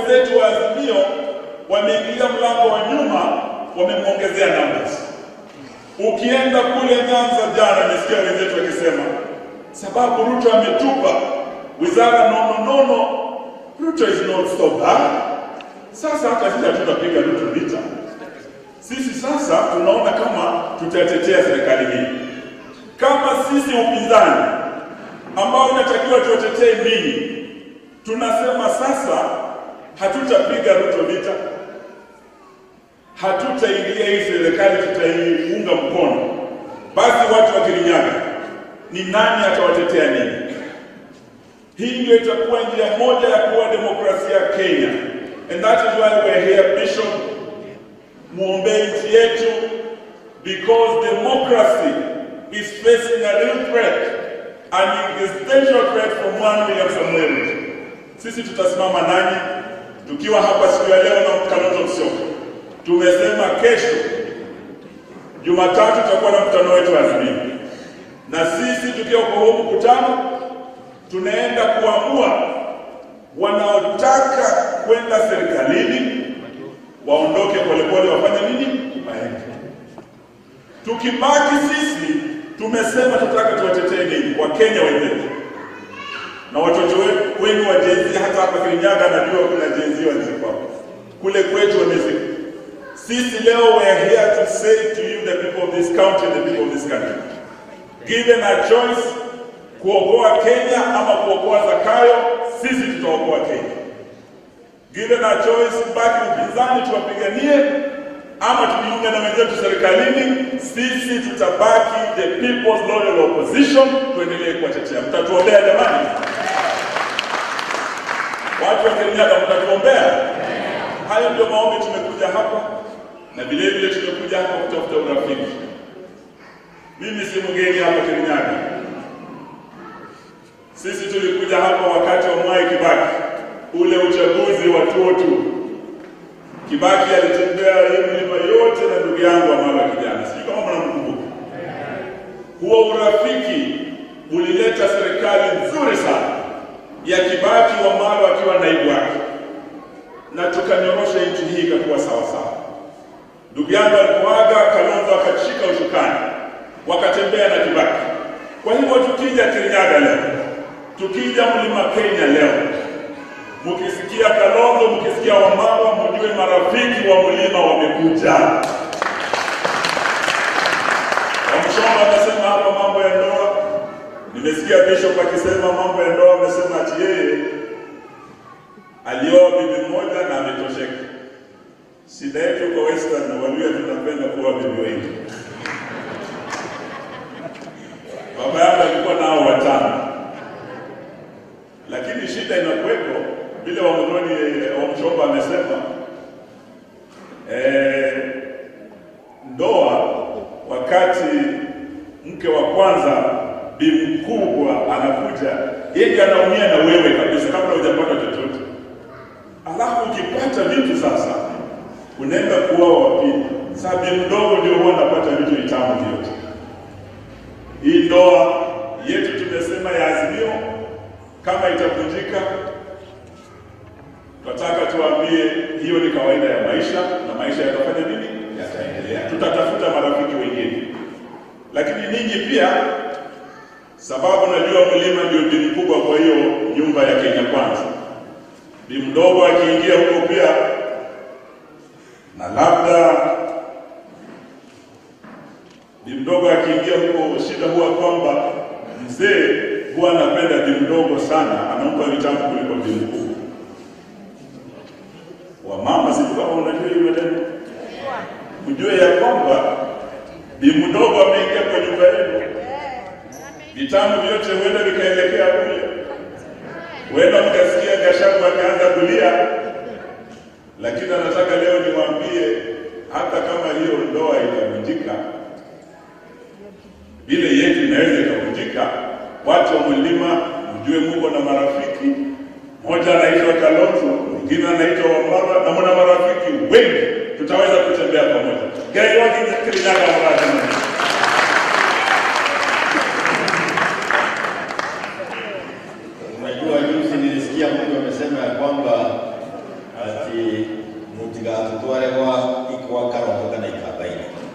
wenzetu wa Azimio wameingia mlango wa nyuma, wamemwongezea numbers. Ukienda kule Nyanza jana, nisikia wenzetu wakisema sababu Ruto ametupa wizara nono nono, Ruto is not so bad. Sasa hata sisi hatutapiga Ruto vita. Sisi sasa tunaona kama tutatetea serikali hii. Kama sisi upinzani ambao inatakiwa tuwatetee ninyi, tunasema sasa hatutapiga Ruto vita, hatutaingilia hii serikali, tutaiunga mkono. Basi watu wa Kirinyaga, ni nani atawatetea ninyi? Hii ndio itakuwa njia moja ya kuwa demokrasia Kenya. And that is why we are here, Bishop. Muombe nchi yetu, because democracy is facing a real threat, an existential threat from one William Samoei Ruto. Sisi tutasimama nanyi tukiwa hapa siku ya leo na Kalonzo Musyoka. Tumesema kesho Jumatatu tutakuwa na mkutano wetu wa Azimio, na sisi tukiwa kwa huu mkutano tunaenda kuamua wanaotaka kwenda serikalini waondoke polepole, wafanye nini? Waende. Tukibaki sisi tumesema tutaka tuwatetee nini? Wakenya wenzetu na watoto wengi wa Gen Z. Hata hapa Kirinyaga najua kuna Gen Z walizikwa kule kwetu wamezikwa. Sisi leo we are here to say to you, the people of this county and the people of this country, given a choice, kuokoa Kenya ama kuokoa Zakayo, sisi tutaokoa Kenya. Given a choice, baki upinzani tuwapiganie ama tujiunge na wenzetu serikalini, sisi tutabaki the people's loyal opposition, tuendelee kuwatetea. Mtatuombea jamani? Watu wa Kirinyaga, mtatuombea? Hayo ndio maombi tumekuja hapa, na vile vile tumekuja hapa kutafuta urafiki. Mimi si mgeni hapa Kirinyaga. Sisi tulikuja hapa wakati wa Mwai Kibaki, ule uchaguzi wa 2002. Kibaki alitembea hii milima yote na ndugu yangu Wamalwa kijana, sijui kama mnamkumbuka. Huo urafiki ulileta serikali nzuri sana ya Kibaki, Wamalwa akiwa naibu wake, na tukanyorosha nchi hii ikakuwa sawa sawa. Ndugu yangu alipoaga, Kalonzo akashika ushukani, wakatembea na Kibaki. Kwa hivyo tukija Kirinyaga leo, tukija Mlima Kenya leo, mkisikia Kalonzo, mkisikia Wamalwa, mjue marafiki wa mlima wamekuja. Wamshomba amesema hapa mambo ya ndoa. Nimesikia Bishop akisema mambo ya ndoa, amesema ati yeye alioa bibi mmoja na ametosheka. Shida yetu kwa Western na Waluya tunapenda kuoa bibi wengi. Baba yangu alikuwa nao watano. Lakini shida inakuwepo vile Wamudhoni Wamshomba amesema, ndoa wakati mke wa kwanza bibi mkubwa anakuja, yeye anaumia na wewe kabisa kabla hujapata chochote. Alafu ukipata vitu sasa unaenda kuoa wa pili. Sasa bibi mdogo ndio huwa anapata vitu vitamu vyote. Hii ndoa yetu tumesema ya Azimio kama itavunjika, tunataka tuambie hiyo ni kawaida ya maisha, na maisha yatafanya nini? Yataendelea. Tutatafuta marafiki wengine. Lakini ninyi pia, sababu najua mlima ndio bi mkubwa kwa hiyo nyumba ya Kenya Kwanza, bi mdogo akiingia huko pia, na labda bi mdogo akiingia huko, shida huwa kwamba mzee huwa anapenda bi mdogo sana, anampa vitamu kuliko bi mkubwa. Wamama, sisi kama unajua hiyo maneno, mjue ya kwamba bi mdogo ameingia kwa nyumba yenu, vitamu vyote huenda vikaelekea kule. Huenda mkasikia Gachagua akaanza kulia, lakini anataka leo niwaambie, hata kama hiyo ndoa itavunjika, vile yetu inaweza ikavunjika, watu wa mlima mjue muko na marafiki. Mmoja anaitwa Kalonzo, mwingine anaitwa Wamalwa, na mna marafiki wengi, tutaweza kutembea pamoja. Gai wake Kirinyaga mara. Unajua, juzi nilisikia mtu amesema ya kwamba Ati mutigatutware gwa